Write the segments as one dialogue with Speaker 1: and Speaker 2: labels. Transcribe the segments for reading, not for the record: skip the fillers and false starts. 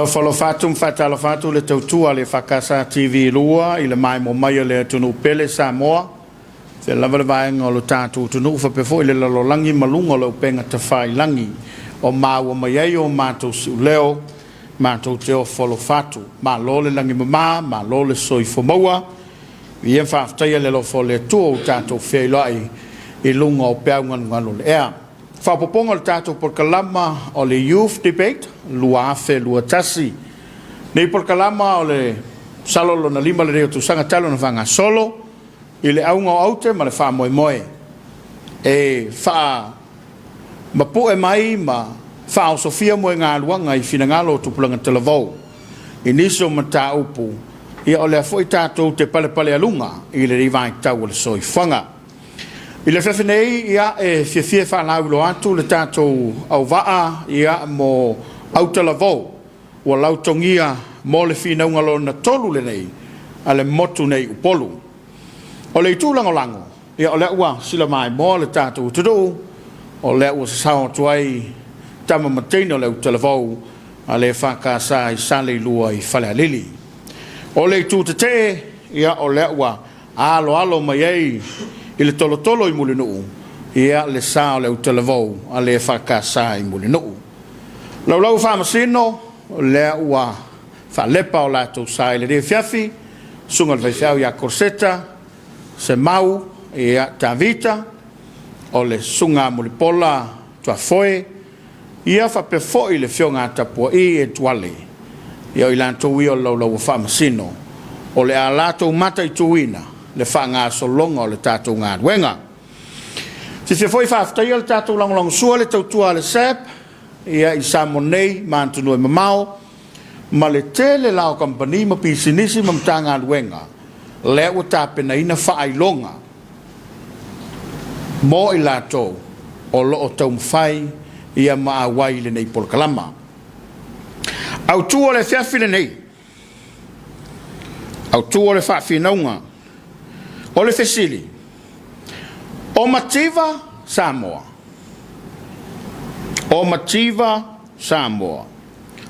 Speaker 1: Ofo alofa atu ma faatalofa atu le tautua a le EFKS TV2 i le maimoa mai o le atunuu pele Samoa. Se lava le vaega o lo tatou atunuu faapea foi le lalolagi ma luga o le upega tafailagi o maua mai ai o matou siuleo matou te ofo alofa atu. Malo le lagi e mama, malo le soifua maua. Ia faafetaia le alofa o le Atua ua tatou feiloai i luga o peau galugalu o le ea. Faaopoopoga o le tatou polokalama o le Youth Debate 2021. Nei polokalama o le masalo lona 5 lenei o tausaga talu ona faagasolo i le auga o aute ma le faamoemoe e faamapue mai ma faaosofia moegaluaga i finagalo o tupulaga talavou i nisi o mataupu, ia o lea foi tatou te palepalealuga i lenei vaitau o le soifuaga. I le afiafi nei, ia, e fiafia e faalauiloa atu le tatou auvaa, ia, mo autalavou ua lautogia mo le finauga lona 3 lenei a le motu nei Upolu. O le itu lagolago, ia, o lea ua sila maimoa le tatou atunuu, o lea ua sasao atu ai tama ma teine o le autalavou a le EFKS i Saleilua i Falealili. O le itu tetee, ia, o lea ua aloalo mai ai i le tolotolo i Mulinuu, ia, le sa o le autalavou a le EFKS i Mulinuu. Laulau faamasino, o lea ua faalepa o latou sa i lenei afiafi, susuga i le faifeau ia Corseta, Semau, ia, Tavita, o le susuga Mulipola Tuafoe, ia faapea foi le afioga a Tapuai e Tuale, ia o i latou ia o le laulau a faamasino, o le a latou mataituina le faagasologa o le tatou galuega. Fiafia foi faafetaia le tatou lagolagosua le tautua a le SAB, ia, i Samoa nei ma atunuu e mamao, ma le tele la o kamupani ma pisinisi ma matagaluega lea ua tapenaina faailoga mo i latou o lo o taumafai ia ma auai i lenei polokalama. Autu o le afiafi lenei, autu o le faafinauga, o le fesili, o mativa Samoa? O mativa Samoa?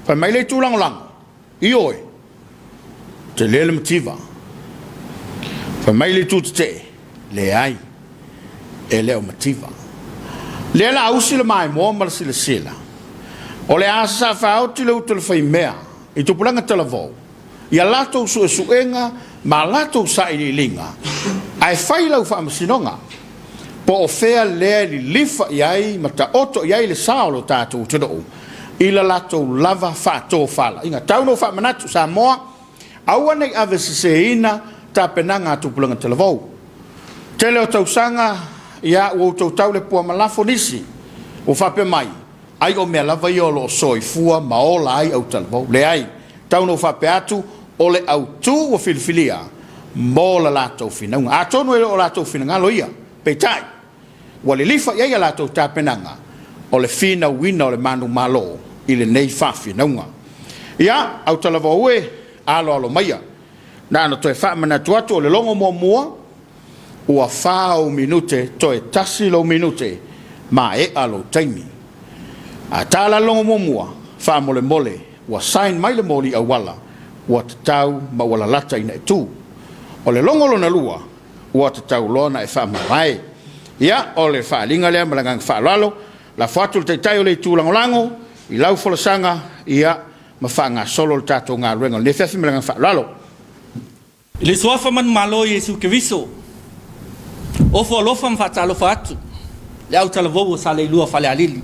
Speaker 1: Fai mai le itu lagolago, ioe, tele le mativa. Fai mai le itu tetee, leai, e le o mativa. Lea la ausi le maimoa ma le silasila, o le a sasafaoti le utu o le faimea i tupulaga talavou, ia latou suesuega ma latou sailiiliga, ae fai lau faamasinoga, po o fea lea e lilifa i ai ma taoto i ai le sa o lo tatou atunuu i la latou lava faatofalaiga. Tau ina ou faamanatu, Samoa, aua ne i aveseseina tapenaga a tupulaga talavou. Tele o tausaga, ia, ua outou tau le pua malafo nisi, ua faapea mai, ai o mea lava ia o lo o soifua ma ola ai autalavou. Leai, tau ina ou faapea atu, o le autu ua filifilia mo la latou finauga. Atonu e le o latou finagalo ia, peitai, ua lilifa i ai a latou tapenaga o le finauina o le manumalo i lenei faafinauga. Ia, autalavou e, aloalo maia. Na ona toe faamanatu atu o le logo muamua, ua 4 ou minute, toe 1 lou minute, maea lou taimi. A ta la le logo muamua, faamolemole, ua sign mai le moli auala, ua tatau ma ua lalata ina e tu. O le logo lona lua, ua tatau loa ona e faamavae. Ia, o le faaaliga lea ma le agaga faaaloalo, lafo atu le Taitai o le Itu Lagolago i lau folasaga, ia, ma faagasolo le tatou galuega o lenei afiafi ma le agaga faaaloalo.
Speaker 2: I le Suafa manumalo o Iesu Keriso, ofo alofa ma faatalofa atu le autalavou o Saleilua Falealili.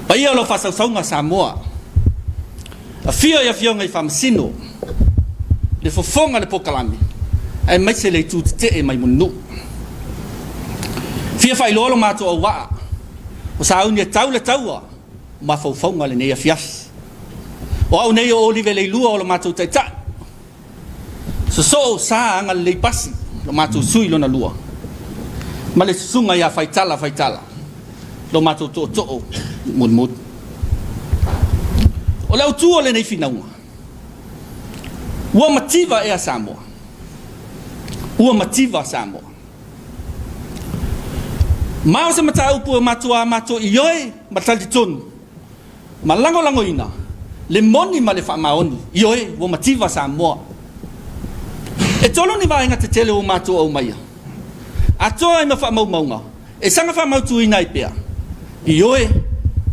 Speaker 2: Paia o lau faasausauga Samoa, afio i afioga i Faamasino, le fofoga le polokalame, aemaise le itu tetee mai Mulinuu. Fia faailoa lo matou auvaa, o sauni e tau le taua o mafaufauga lenei afiafi. O au nei o Olive Leilua o lo matou taitai, Sosoo sa agalelei pasi lo matou sui lona lua ma le susuga ia Faitala Faitala lo matou tootoo mulimuli. O le autu o lenei finauga, ua mativa ea Samoa? Ua mativa Samoa. Ma o se mataupu e matuā matou ioe ma talitonu ma lagolagoina. le moni ma le faamaoni, ioe, ua mativa Samoa. E tolu ni vaega tetele ua matou aumaia, atoa ai ma faamaumauga e saga faamautuina ai pea, ioe,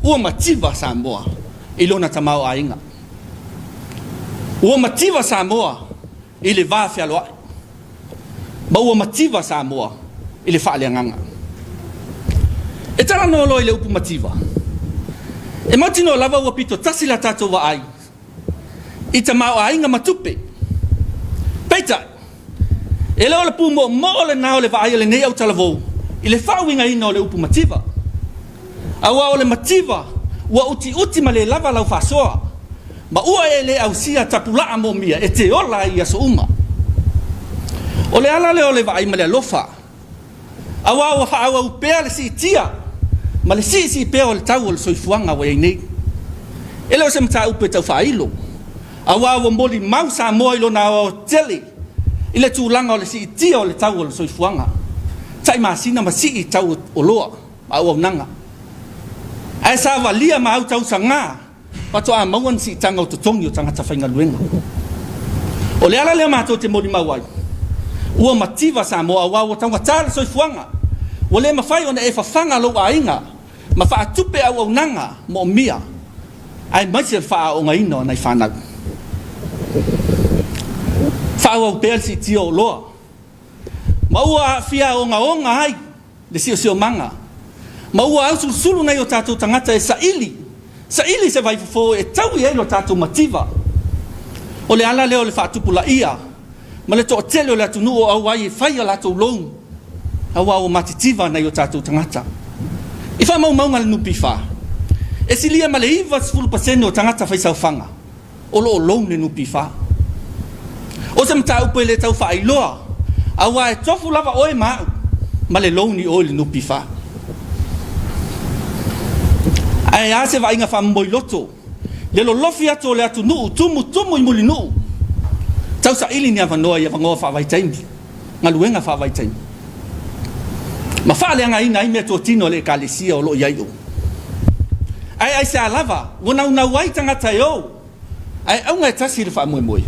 Speaker 2: ua mativa Samoa i lona tamaoaiga. Ua mativa Samoa i le va fealoai, ma ua mativa Samoa i le faaleagaga. E talanoa loa i le upu mativa, e mautinoa lava ua pito tasi la tatou vaai i tamaoaiga ma tupe. Peitai, e le o le pumoomoo lena o le vaai a lenei autalavou i le faauigaina o le upu mativa. Aua o le mativa ua utiuti ma le lava lau faasoa, ma ua e le ausia tapulaa moomia e te ola ai i aso uma. O le ala lea o le vaai ma le alofa, aua ua faaauau pea le siitia ma le siisii pea o le tau o le soifuaga ua i ai nei. E le o se mataupu e tau faailo, aua ua molimau Samoa i lona aoaotele i le tulaga o le siitia o le tau o le soifuaga, tai masina ma sii tau o oloa ma auaunaga. Ae savalia ma autausaga faatoa maua ni siitaga o totogi o tagata faigaluega. O le ala lea matou te molimau ai, ua mativa Samoa aua ua taugata le soifuaga, ua le mafai ona e fafaga lou aiga ma faatupe auaunaga moomia aemaise le faaaoogaina o nai fanau. Faaauau pea le siitia o oloa ma ua aafia ogaoga ai le siosiomaga, ma ua ausulusulu nai o tatou tagata e saili, saili se vaifofo e taui ai lo tatou mativa. O le ala lea o le faatupulaia ma le toatele o le atunuu o auai e fai a latou loan, aua ua matitiva nai o tatou tagata. I faamaumauga a le NPF, e silia ma le 90% o tagata faisaofaga o lo o loan le NPF. O se mataupu e le tau faailoa, aua e tofu lava oe ma au ma le loan i o i le NPF. Ae a se vaaiga faamomoiloto, le lolofi atu o le atunuu tumutumu i Mulinuu, tausaili ni avanoa i avanoa faavaitaimi, galuega faavaitaimi, ma faaleagaina ai meatotino a le Ekalesia o lo o i ai o. Ae aisea lava ua naunau ai tagata e ou, ae auga e tasi le faamoemoe?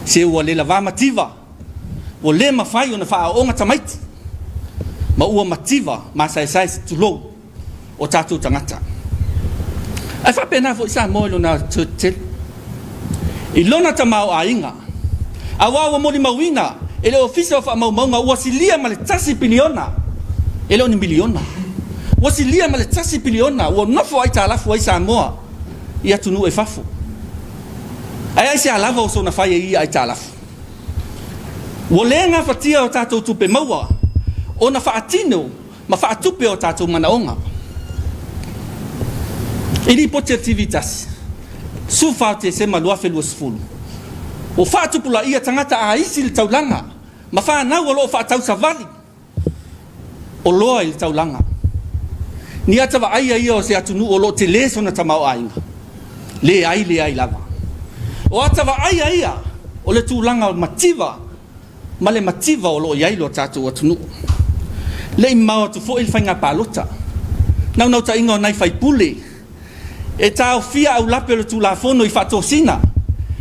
Speaker 2: Se ua le lavā mativa, ua le mafai ona faaaooga tamaiti, ma ua mativa masaesae se tulou o tatou tagata. Ae faapena foi Samoa i lona tele, i lona tamaoaiga, aua ua molimauina e le Ofisa o Faamaumauga ua silia ma le tasi piliona, e le o ni miliona, ua silia ma le tasi piliona ua nofo aitalafu ai Samoa i atunuu e fafo. Ae aisea lava o sona fai e ia aitalafu? Ua le gafatia o tatou tupe maua ona faatino ma faatupe o tatou manaoga. I lipoti a le TV 1, 14 Tesema 2020, ua faatupulaia tagata aisi i le taulaga ma fanau o lo o faatausavali oloa i le taulaga. Ni ata vaaia ia o se atunuu o lo o tele sona tamaoaiga? Leai, leai lava. O ata vaaia ia o le tulaga mativa ma le mativa o lo o i ai lo tatou atunuu. Le i mamao atu foi le faiga palota, naunautaiga o nai faipule e taofia aulape o le Tulafono i faatosina,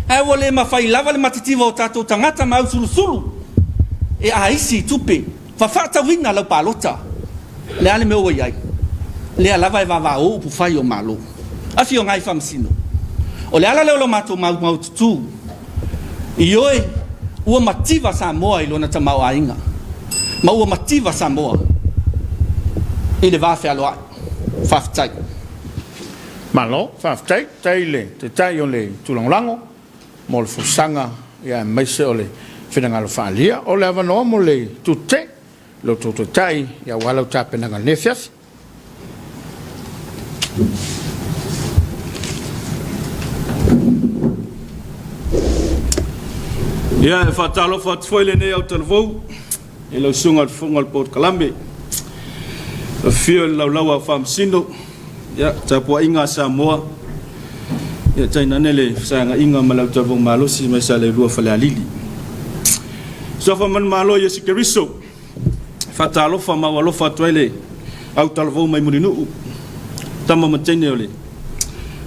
Speaker 2: ae ua le mafai lava le matitiva o tatou tagata ma ausulusulu e aisi i tupe fafaatauina lau palota. Le a le mea ua i ai? Lea lava e vavao upufai o Malo. Afioga i Faamasino, o le ala lea o lo matou maumaututu Ioe, ua mativa Samoa i lona tamaoaiga, ma ua mativa Samoa i le va fealoai. Faafetai.
Speaker 1: Malo, faafetai. Faafetai i le Taitai o le Itu Lagolago mo le folasaga aemaise o le finagalo faaalia. O le avanoa mo le Itu Tetee, lo outou Taitai aua lau tapenaga i lenei afiafi.
Speaker 3: Ia, e faatalofa atu foi lenei autalavou i lau susuga i le Fofoga o le Polokalame, afio i le laulau a Faamasino, ia, tapuaiga a Samoa, ia, tainane le fesaagaiga ma le autalavou malosi mai Saleilua Falealili. Suafa manumalo Iesu Keriso. Faatalofa ma alofa atu ai le autalavou mai Mulinuu, tama ma teine o le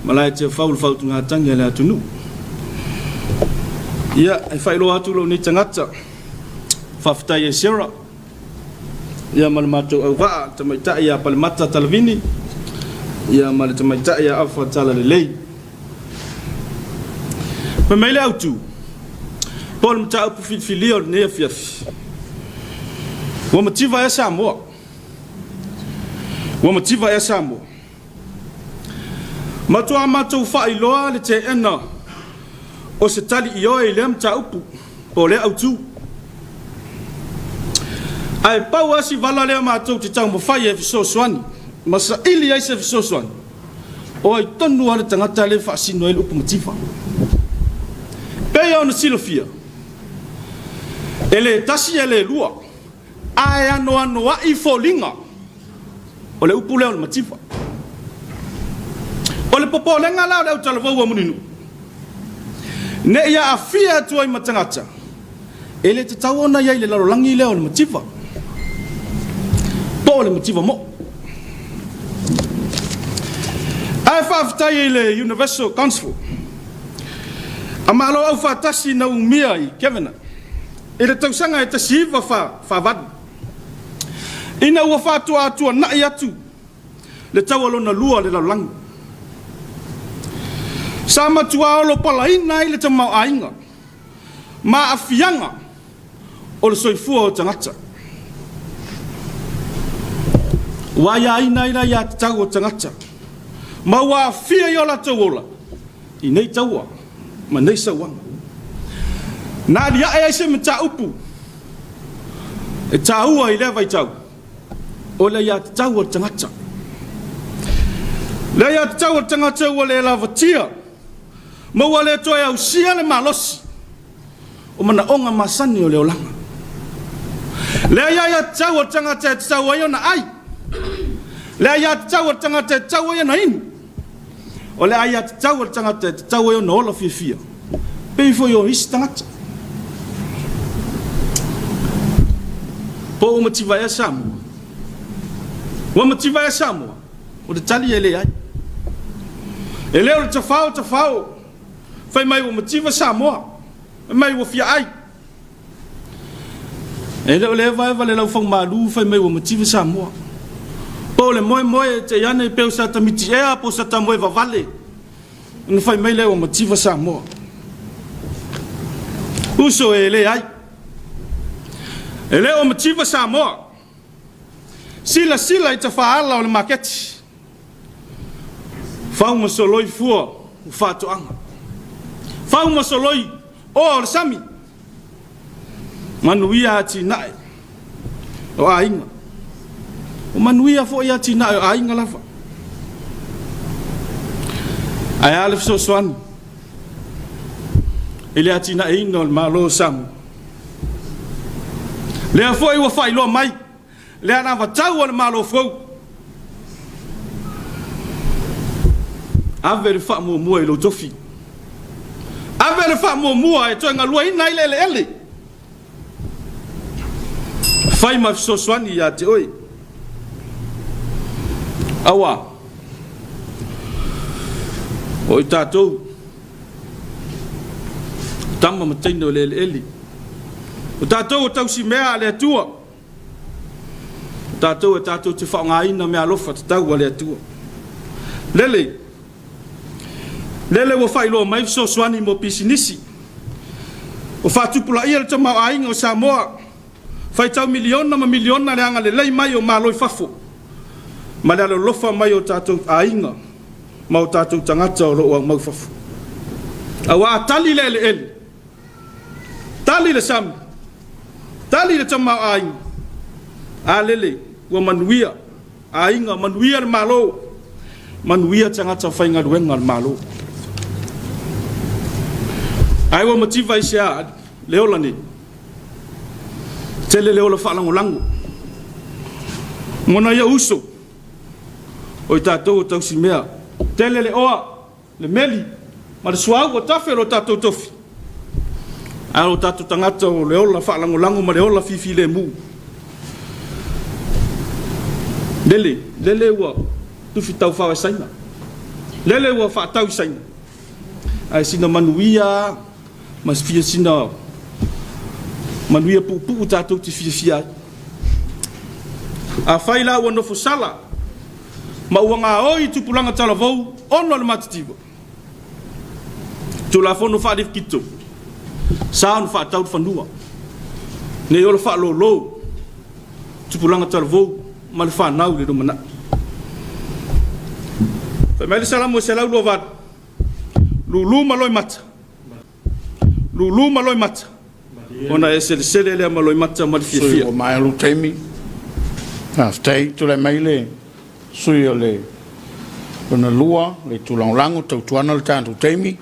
Speaker 3: Malae Tiafau le faautugatagi a le atunuu. Ia, e faailoa atu lou nei tagata, faafetai ai Sarah, ia ma le matou auvaa, le tamaitai ia Palemata Talavini, ia ma le tamaitai ia Afa Talalelei. Fai mai le autu, po o le mataupu filifilia o lenei afiafi, ua mativa ea Samoa? Ua mativa ea Samoa? Matuā matou faailoa le teena o se tali ioe i lea mataupu po o lea autu. Ae pau lava si vala lea matou te taumafai ai e fesoasoani ma saili ai se fesoasoani, o ai tonu lava le tagata lea e faasino ai le upu mativa. Pei ona silafia, e le tasi e le lua, ae anoanoai foliga o le upu lea o le mativa. O le popolega la o le autalavou a Mulinuu, ne i aafia atu ai ma tagata e le tatau ona i ai i le lalolagi lea o le mativa, po o le mativa mo'o. Ae faafetai i le Universal Council a Malo Aufaatasi na umia i Kevena i le tausaga e 1948, ina ua faatuatuanai atu le taua lona lua o le lalolagi. Sa matua olopalaina ai le tamaoaiga ma aafiaga o le soifua o tagata. Ua aiaina ai le aiatatau o tagata ma ua aafia i o latou ola i nei taua ma nei sauaga. Na aliae ai se mataupu e taua i lea vaitau, o le aiatatau a le tagata. Le aiatatau a le tagata ua le lavatia ma ua le toe ausia le malosi o manaoga masani o le olaga. Le aiatatau a le tagata e tatau ai ona ai, le aiatatau a le tagata e tatau ai ona inu, O le aiatatau a le tagata e tatau ai ona ola fiafia, pei foi o isi tagata. Po ua mativa ea Samoa? Ua mativa ea Samoa? O le tali e leai. E le o le tafao tafao, fai mai ua mativa Samoa, fai mai ua fia ai. E le o le evaeva le laufaumalu fai mai ua mativa Samoa. Po o le moemoe e tei ane pe o sa tamiti ea po o sa tamoe vavale ona fai mai lea ua mativa Samoa. Uso e leai. E le o mativa Samoa. Silasila i tafaala o le maketi. Fau ma soloi fua o faatoaga. Fau ma soloi oa o le sami. Manuia atinae o aiga. Ua manuia foi atinae o aiga lava. Ae a le fesoasoani i le atinaeina o le Malo o Samoa? Lea foi ua faailoa mai le anavatau a le Malo fou. Ave le faamuamua i lou tofi. Ave le faamuamua e toe galueina ai le eleele. Fai ma fesoasoani ia te oe. Aua, o i tatou, tama ma teine o le eleele. O tatou o tausimea a le Atua. O tatou e tatou te faaaogaina meaalofa tatau a le Atua. Lele, lele ua faailoa mai fesoasoani mo pisinisi. Ua faatupulaia le tamaoaiga o Samoa, faitau miliona ma miliona le agalelei mai o Malo i fafo ma le alolofa mai o tatou aiga ma o tatou tagata o lo o aumau i fafo. Aua a tali le eleele, Tali le sami, tali le tamaoaiga, a lele ua manuia aiga, manuia le Malo, manuia tagata faigaluega a le Malo. Ae ua mativa i se a le ola nei? Tele le ola faalagolago mo nai ou uso o i tatou o tausimea. Tele le oa le meli ma le suauu ua tafe lo tatou tofi, a o tatou tagata o le ola faalagolago ma le ola fifilemu. Lele, lele ua tufi taufao e Saina. Lele ua faatau i Saina, ae sina manuia lava ma fia sina manuia puupuu tatou te fiafia ai. Afai la ua nofo sala ma ua gaoi tupulaga talavou ona o le matitiva, Tulafono Faalefikito, sa ona faatau le fanua, nei ola faalolo tupulaga talavou ma le fanau i le lumanai. Fai mai le Salamo e 128, Lulu ma loimata, lulu ma loimata, ona e selesele lea ma loimata ma le
Speaker 1: Sui
Speaker 3: fiafia.
Speaker 1: ua maea lou taimi. Faafetai. Tulai mai le sui o le lona lua, le Itu Lagolago, tautuana le tatou taimi.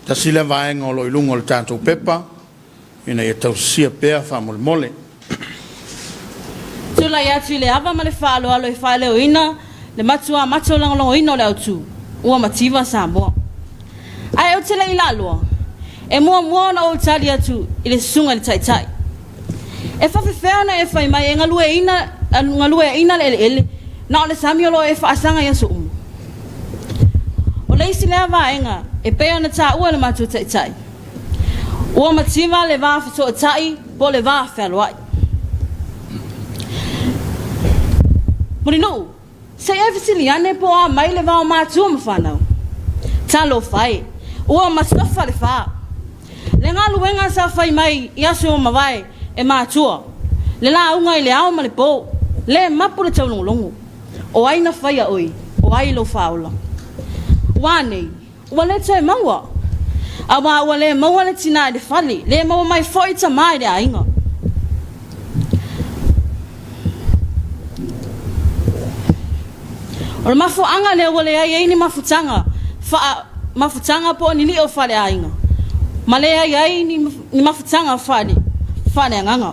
Speaker 1: Tasi lea vaega o lo o i luga o le tatou pepa ina ia tausisia pea faamolemole.
Speaker 4: Tulai atu i le ava ma le faaaloalo e faaleoina le matua mata o lagolagoina o le autu, ua mativa Samoa. Ae ou te le i laaloa, e muamua ona ou tali atu i le susuga i le Taitai. E faafefea ona e fai mai e galueina, galueaina le eleele, na o le sami o lo o e faasaga i aso uma? O le isi lea vaega e pei ona taua e le matou Taitai, ua mativa le va fesootai po o le va fealoai. Mulinuu, Se i e fesili ane po o a mai le va o matua ma fanau. Talofa e, ua masofa le fa. Le galuega sa fai mai i aso ua mavae e matua, le lauga i le ao ma le po, le mapu le taulogologo. O ai na faia oe, o ai lou faaola? Ua nei, Ua le toe maua. Aua ua le maua le tina i le fale, le maua mai foi tama i le aiga. O le mafuaaga lea ua leai ai ni mafutaga faa mafutaga po o ni lio faaleaiga, ma leai ai ni, ni mafutaga faale faaleagaga.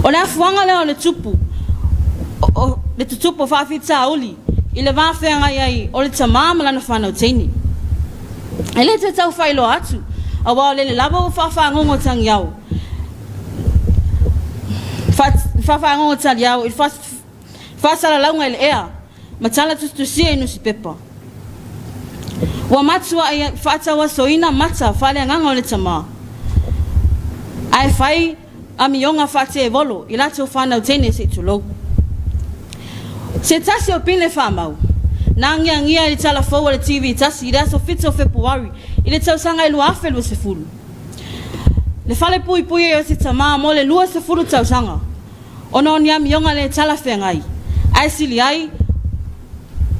Speaker 4: O le afuaga lea o le tupu, o le tutupu o faafitauli i le va feagai ai o le tama ma lana fanau teine. E le toe tau faailoa atu, aua o lele lava ua faafagogo tagiao, faafagogo taliao i le faasalalauga i le ea ma tala tusitusia i nusipepa. Ua matuai faatauasoina mata faaleagaga o le tama, ae fai amioga faatevolo i latou fanau teine se i tulou. Se tasi o pine faamau, na agiagia i le tala fou a le TV tasi i le aso 7 o Fepuari i le tausaga e 2020. Le fale puipui ai o se tama mo le 20 tausaga, ona o ni amioga le talafeagai, ae sili ai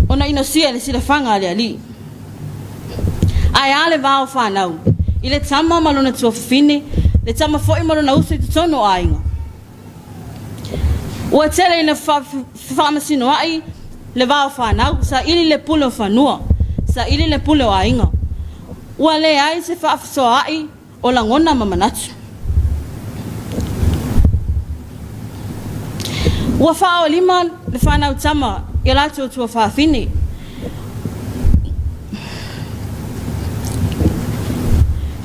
Speaker 4: ona inosia i le silafaga a le Alii. Ae a le va o fanau, i le tama ma lona tuafafine, le tama foi ma lona uso i totonu o aiga. Ua tele ina fefaamasinoai le va o fanau, saili le pule o fanua, saili le pule o aiga. Ua leai se faafesoaai o lagona ma manatu. Ua faaolima le fanau tama i a latou tuafafine.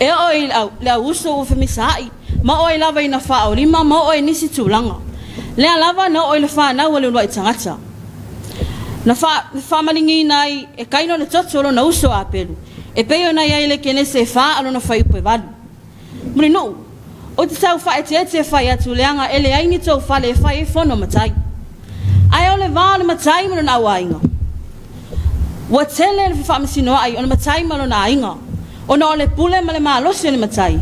Speaker 4: E oo i le auuso ua femisaai, ma oo ai lava ina faaolima ma oo ai nisi tulaga. Lea lava na oo i le fanau a le uluai tagata. Na faamaligiina ai e Kaino le toto o lona uso a Apelu. E pei ona i ai le Kenese e fa a lona fuaiupu e valu. Mulinuu, Ou te tau faaeteete e fai atu leaga e leai ni tou fale e fai ai fono matai. Ae o le va o le matai ma lona auaiga. Ua tele le fefaamasinoai o le matai ma lona aiga, ona o le pule ma le malosi o le matai.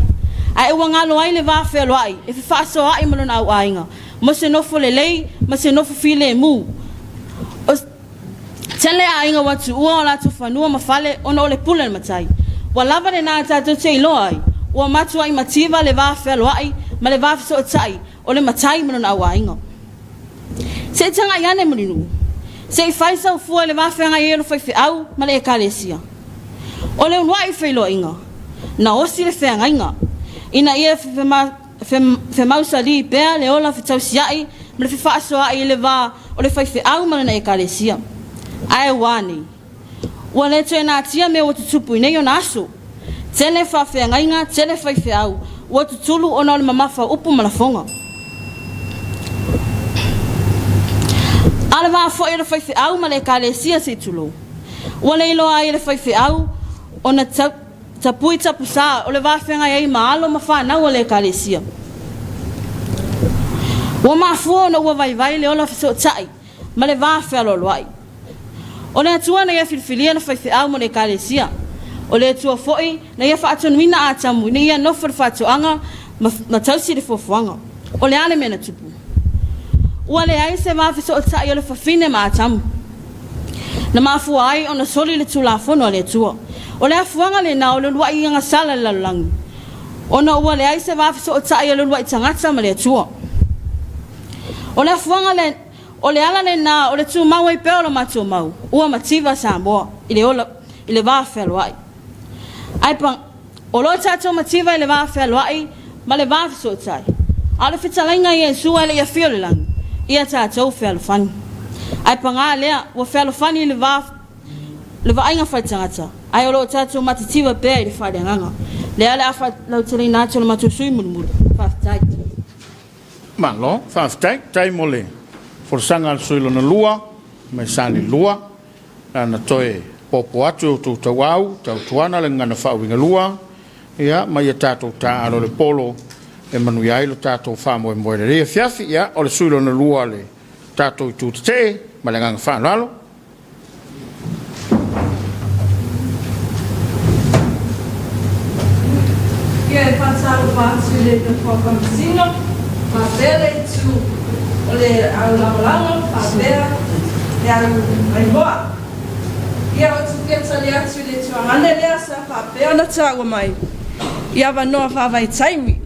Speaker 4: Ae ua galo ai le va feoloai e fefaasoaai ma lona auaiga mo se nofo lelei ma se nofo filemu. O. Tele aiga ua tuua o latou fanua ma fale ona o le pule a le matai. Ua lava lena tatou te iloa ai, ua matuai mativa le va fealoai ma le va fesootai o le matai ma lona auaiga. Se i tagai ane Mulinuu, se i fai sau fua i le va feagai ai o le faifeau ma le Ekalesia. O le uluai feiloaiga, na osi le feagaiga ina ia Femausalī pea le ola fetausiaʻi ma le fefaasoaʻi i le va o le faifeau ma lana Ekalesia. Ae ua nei? Ua le toe natia mea ua tutupu i nei ona aso. Tele faafeagaiga, tele faifeau ua tutulu ona o le mamafa o upu ma lafoga. A o le va foi o le faifeau ma le Ekalesia se i tulou, ua le iloa ai e le faifeau ona tapui tapusa o le va feagai ai ma alo ma fanau a le Ekalesia. Ua mafua ona ua vaivai le ola fesootai ma le va fealoaloai. O le Atua na ia filifilia le faifeau mo le Ekalesia. O le Atua foi na ia faatonuina Atamu ina ia nofo i le faatoaga ma, ma tausi le fuafuaga. O le a le mea na tupu? Ua leai se va fesootai o le fafine ma Atamu. Na mafua ai ona soli le Tulafono a le Atua. O le afuaga lena o le uluai agasala i le lalolagi, ona ua leai se va fesootai o le uluai tagata ma le Atua. O le afuaga le, o le ala lena o le tumau ai pea o la matou mau, ua mativa Samoa i le ola, i le va fealoai. Ae pa, o lo o tatou mativa i le va fealoai ma le va fesootai. A o le fetalaiga a Iesu a e le i afio i le lagi, ia tatou fealofani. Ae pagā lea, ua fealofani i le va le vaaiga faitangata, ae o lo o tatou matitiva pea i le faaleagaga. Lea o le a faalauteleina atu e le matou sui mulimuli. Faafetai.
Speaker 1: Malo, faafetai. Faafetai mo le folasaga a le sui lona lua mai Saleilua. Na ona toe popo atu i outou tauau, tautuana le gagana faauigalua, ia, ma ia tatou taaalo i le polo e manuia ai lo tatou faamoemoe i lenei afiafi. Ia, o le sui lona lua o le tatou itu tetee, ma le agaga faaaloalo.
Speaker 5: Ia e faatalofa atu i le Nofoa Faamasino, faapea le itu o le au lagolago, faapea le au maimoa. Ia ou te fia tali atu i le tuagana lea sa faapea ona taua mai i avanoa faavaitaimi.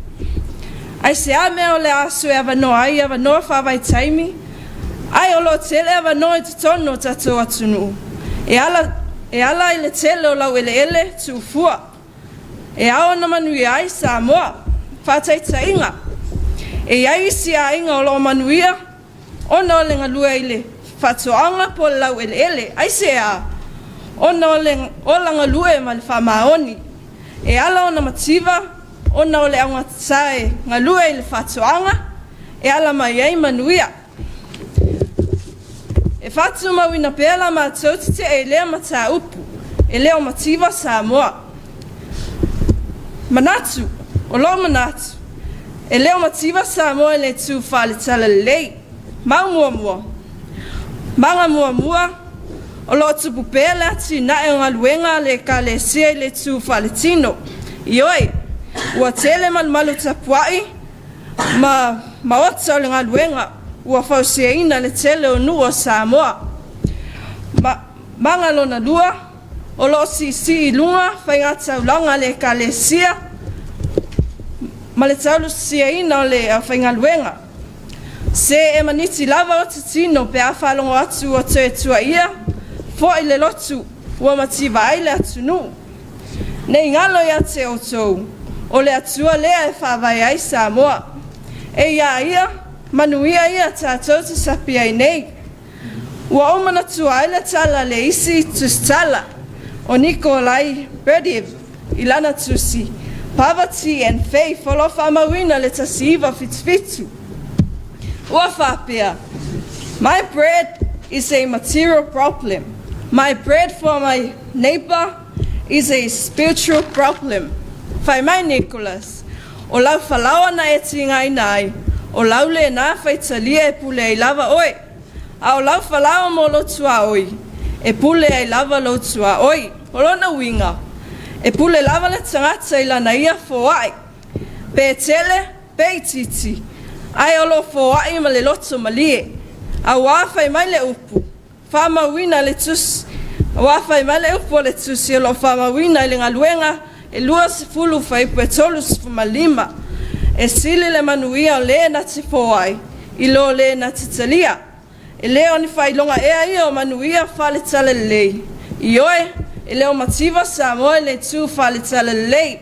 Speaker 5: Aisea mea o le a aso e avanoa ai avanoa faavaitaimi? Ae o lo o tele avanoa i totonu o tatou atunuu e ala e ala i le tele o laueleele tuufua e ao ona manuia ai Samoa. Faataitaiga, e i ai isi aiga o lo o manuia ona o le galue i le faatoaga po o le laueleele. Aisea? Ona o le ola galue ma le faamaoni. E ala ona mativa ona o le augatata e galue i le faatoaga e ala mai ai manuia. E faatumauina pea la matou tetee i lea mataupu, e le o mativa Samoa. Manatu, o lou manatu, e le o mativa Samoa i le itu faale-talalelei. Mau muamua, Maga muamua, O lo o tupu pea le atinae o galuega a le Ekalesia i le itu faaletino. Ioe, ua tele malumalu tapuai ma maota o le galuega ua fausiaina le tele o nuu o Samoa. Ma, maga lona lua, o lo o siisii i luga faigataulaga a le Ekalesia ma le taulusisiaina o le aufaigaluega. Se e maniti lava o te tino pe a faalogo atu ua toe tuaia fo'i le lotu ua mativa ai le atunuu. Nei galo ia te outou, o le Atua lea e faavae ai Samoa. E iā ia, manuia ia tatou te sapi ai nei. Ua ou manatua ai le tala a le isi tusitala, o Nikolai Berdyaev, i lana tusi, Poverty and Faith o lo o faamauina le 1977. Ua faapea, My bread is a material problem. My bread for my neighbour is a spiritual problem. Fai mai Nicholas, O lau falaoa na e tigaina ai, o lau lena faitalia e pule ai lava oe. A o lau falaoa mo lou tuaoi, e pule ai lava lou tuaoi. O lona uiga, e pule lava le tagata i lana ia foai, pe tele, pe itiiti, ae o lo o foai ma le loto malie. Auā fai mai le upu, Faamauina le tusi, Aua fai mai le upu a le tusi o lo o faamauina i le galuega e 20 fuaiupu e 35, E sili le manuia o le na te foai i lo le na te talia. E le o ni faailoga ea ia o manuia faale-talalelei. Ioe, e le o mativa Samoa i le itu faale-talalelei.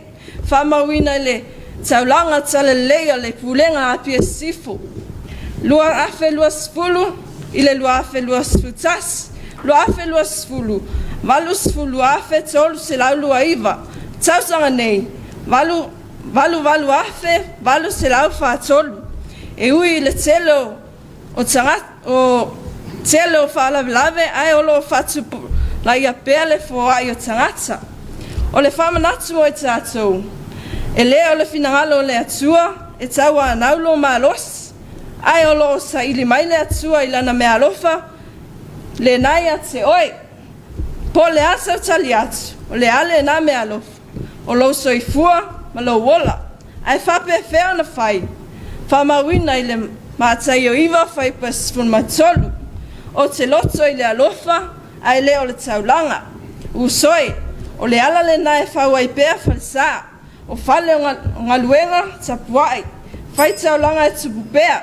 Speaker 5: Faamauina i le Taulaga Talalelei a le Pulega a Apia Sisifo, 2020 i le 2021, 2020, 80,329, tausaga nei, 88,843. E ui i le tele o tagata o Tele o faalavelave ae o lo o faatupulaia pea le foai o tagata. O le faamanatu mo i tatou, e le o le finagalo o le Atua e tauanau lou malosi, ae o lo o saili mai le Atua i Lana meaalofa lena ia te oe. Po o le a sau tali atu, o le a lena meaalofa, o lou soifua ma lou ola. Ae faapefea ona fai? Faamauina i le Mataio 9 fuaiupu 13, Ou te loto i le alofa, ae le o le taulaga. Uso e, o le ala lena e fau ai pea falesa, o fale o galuega tapuai, fai taulaga e tupu pea,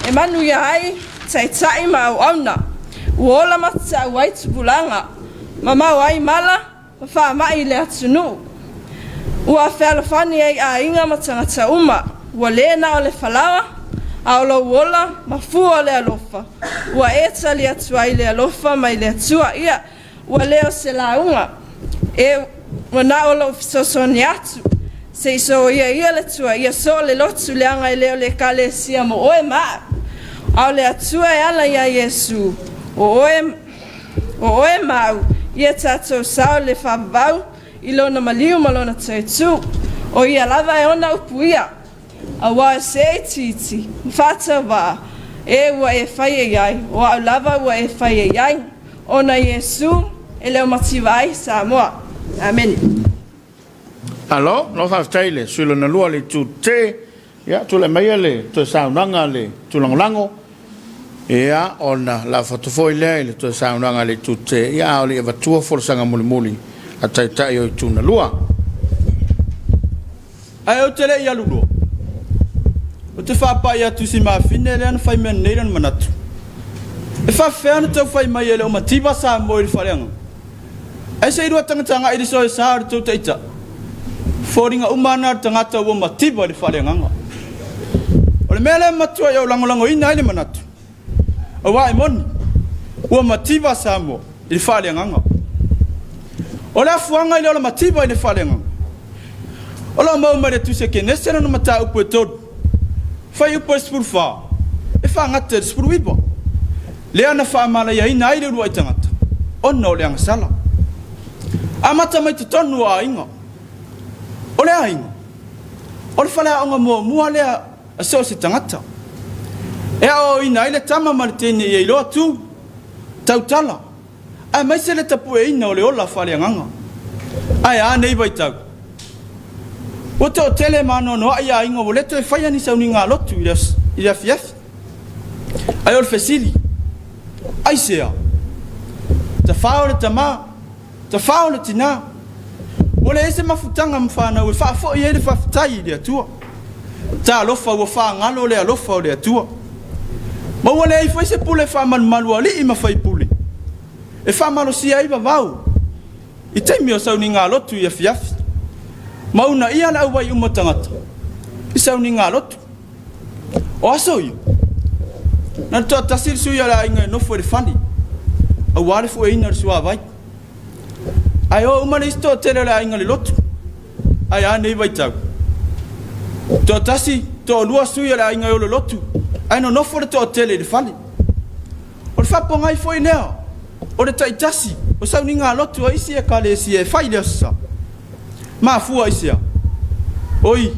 Speaker 5: e manuia ai taitai ma auauna. Ua ola matatau ai tupulaga, mamao ai mala ma faamai i le atunuu. Ua fealofani ai aiga ma tagata uma, ua le na o le falaoa, a o lou ola ma fua o le alofa, ua e tali atu ai i le alofa mai le Atua. Ia, ua le o se lauga, e ua na o lou fesoasoani atu, se i soia ia le Atua, ia soo le lotu, leaga e le o le Ekalesia mo oe ma au, a o le Atua e ala iā Iesu, o oe O oe ma au, ia tatou sao le faavavau i lona maliu ma lona toetū. O ia lava e ona upu ia, aua o se itiiti ma faatauvaa e ua e faia i ai, o au lava ua e faia i ai, ona Iesu e le o mativa ai Samoa. Amene.
Speaker 1: Malo, malo faafetai i le sui lona lua o le Itu T. Ia, tulai maia le toe saunoaga a le Itu Lagolago. Ia, ona lafo atu foi lea i le toe saunoaga a le Itu T, ia, a o le i avatua folasaga mulimuli a Taitai o Itu na lua.
Speaker 3: Ae ou te le i alu loa, ou te faapai atu i si mafine lea na fai mea nei lona manatu. E faafefea ona tau fai mai e le o mativa Samoa i le faaleagaga? Ae se i lua tagatagai i le soesa o le tou taitai. Foliga uma ana o le tagata ua mativa i le faaleagaga. O le mea lea e matua i ou lagolagoina ai le manatu, aua e moni, ua mativa Samoa i le faaleagaga. O le afuaga i le ola mativa i le faaleagaga, o lo o maua mai le Tusi a Kenese lona mataupu e 3, Fuaiupu e 14, e faagata i le 19, lea na faamalaiaina ai le uluai tagata ona o le agasala. Amata mai totonu o aiga. O le aiga, o le faleaoga muamua lea a so o se tagata, e aoaoina ai le tama ma le teine ia iloa tu, tautala, aemaise le tapueina o le ola faaleagaga. Ae a nei vaitau? Ua toatele ma anoanoai aiga ua le toe faia ni sauniga lotu i le afiafi. Ae o le fesili, aisea? Tafao le tama, tafao le tinā. Ua leai se mafutaga ma fanau e faafoi ai le faafetai i le Atua. Talofa ua faagalo le alofa o le Atua. Ma ua leai foi se pule faamalumalu a alii ma faipule e faamalosia ai vavau i taimi o sauniga lotu i afiafi, ma uunaia le auai uma o tagata i sauniga lotu. O aso ia, na o le toatasi le sui o le aiga e nofo i le fale aua le fueina o le suavai. Ae o uma le isi toatele o le aiga i le lotu. Ae a nei vaitau? Toatasi, toalua sui o le aiga e o i le lotu, ae nonofo le toatele i le fale. O le faapogai foi lea o le taitasi o sauniga lotu a isi Ekalesia e fai i le Aso Sa. Mafua i se a? Oi,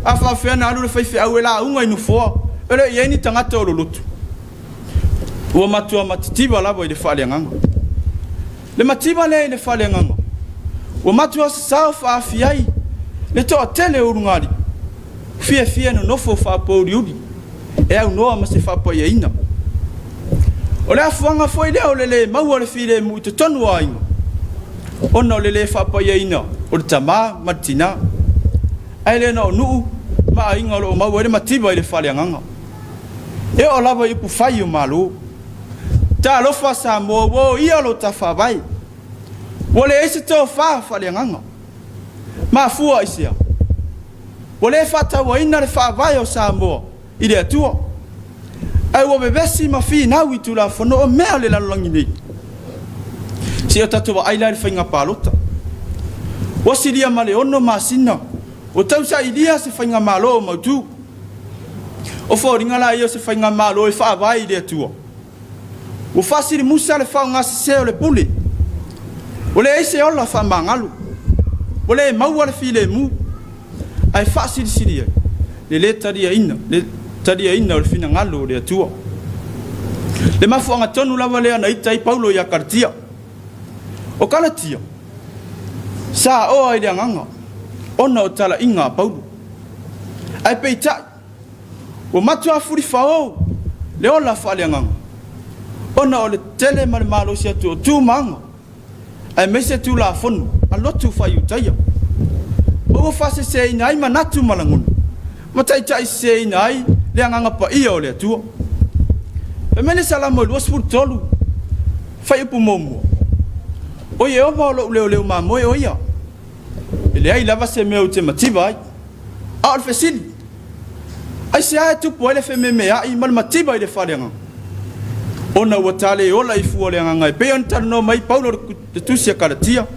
Speaker 3: a faafefea ona alu le faifeau e lauga i nofoa e le o i ai ni tagata o lolotu? Ua matua matitiva lava i le faaleagaga. Le mativa lea i le faaleagaga, ua matua sasao faaafi ai le toatele o ulugalii, fiafia nonofo faapouliuli e aunoa ma se faapaiaina. O le afuaga foi lea o le le maua o le filemu i totonu o aiga, ona o le le faapaiaina o le tama ma le tina, ae le na o nuu ma aiga o lo o maua ai le mativa i le faaleagaga. E oo lava i upufai o Malo. Talofa Samoa ua o ia lo ta faavae. Ua leai se tofa faaleagaga. Mafua i se a? Ua le faatauaina le faavae o Samoa i le Atua, ae ua vevesi ma finau i Tulafono o mea o le lalolagi nei. Se i o tatou vaai la i le faiga palota. Ua silia ma le ono masina ua tausailia se faigamalo mautu. O foliga la ia o se faigamalo e faavae i le Atua. Ua faasilimusa le faaaogasese o le pule. Ua leai se ola faamagalo. Ua le maua le filemu, ae faasilisili ai le lē taliaina, le taliaina o le finagalo o le Atua. Le mafuaaga tonu lava lea na ita ai Paulo ia Kalatia. O Kalatia, sa oa i le agaga ona o talaiga a Paulo. Ae peitai, Ua matua fulifao le ola faaleagaga ona o le tele ma le malosi atu o tu ma aga, aemaise Tulafono a lotu faa-Iutaia, ma ua faaseseina ai manatu ma lagona, ma taitaiseseina ai le Agaga Paia o le Atua. Fai mai le Salamo e 23, Fuaiupu muamua, O Ieova o lou leoleo mamoe o ia, e leai lava se mea ou te mativa ai. A o le fesili, Aisea e tupu ai le fememeai ma le mativa i le faaleagaga? Ona ua ta le ola i fua o le agaga e pei ona talanoa mai Paulo i le tusi a Kalatia,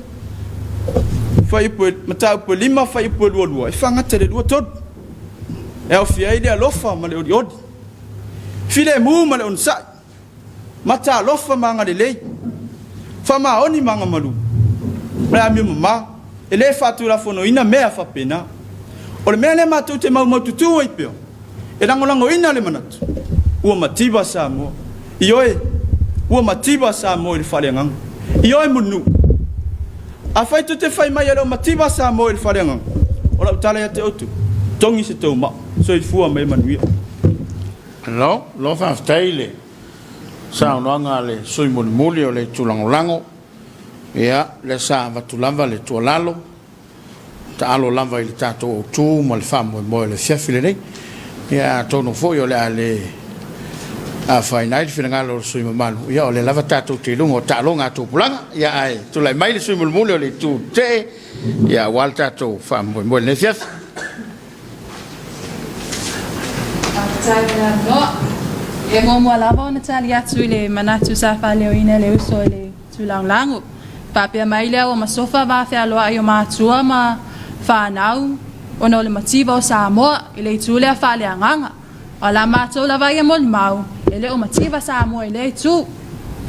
Speaker 3: fuaiupu e, mataupu e 5, fuaiupu e 22, e faagata i le 23, e aofia ai le alofa ma le olioli, filemu ma le onosai, matalofa ma agalelei, faamaoni ma agamalu, o le amio mama, e le faatulafonoina mea faapena. O le mea lea matou te maumaututu ai pea, e lagolagoina le manatu, ua mativa Samoa. Ioe, ua mativa Samoa i le faaleagaga. Ioe Mulinuu, afai tou te fai mai e le o mativa Samoa i le faaleagaga, o lau tala ia te outou, togi se tou maa, soifua ma ia manuia.
Speaker 1: Malo, malo faafetai i le saunoaga a le sui mulimuli o le Itu Lagolago. Ia, lea sa avatu lava le tuualalo, taalo lava i le tatou autu ma le faamoemoe o le afiafi lenei. Ia, atonu foi o le a le afaina ai le finagalo o le sui mamalu, ia o lea lava tatou te i luga o taaloga a tupulaga. Ia, ae tulai mai le sui mulimuli o le Itu Tetee, ia aua le tatou faamoemoe i lenei afiafi.
Speaker 6: Faafetai mo le avanoa. E muamua lava ona tali atu i le manatu sa faaleoina e le uso i le tūlagolago. Faapea mai lea ua masofa va fealoai o matua ma fanau ona o le mativa o Samoa i le itu lea faaleagaga. A o la matou lava ia molimau, e le o mativa Samoa i lea itu.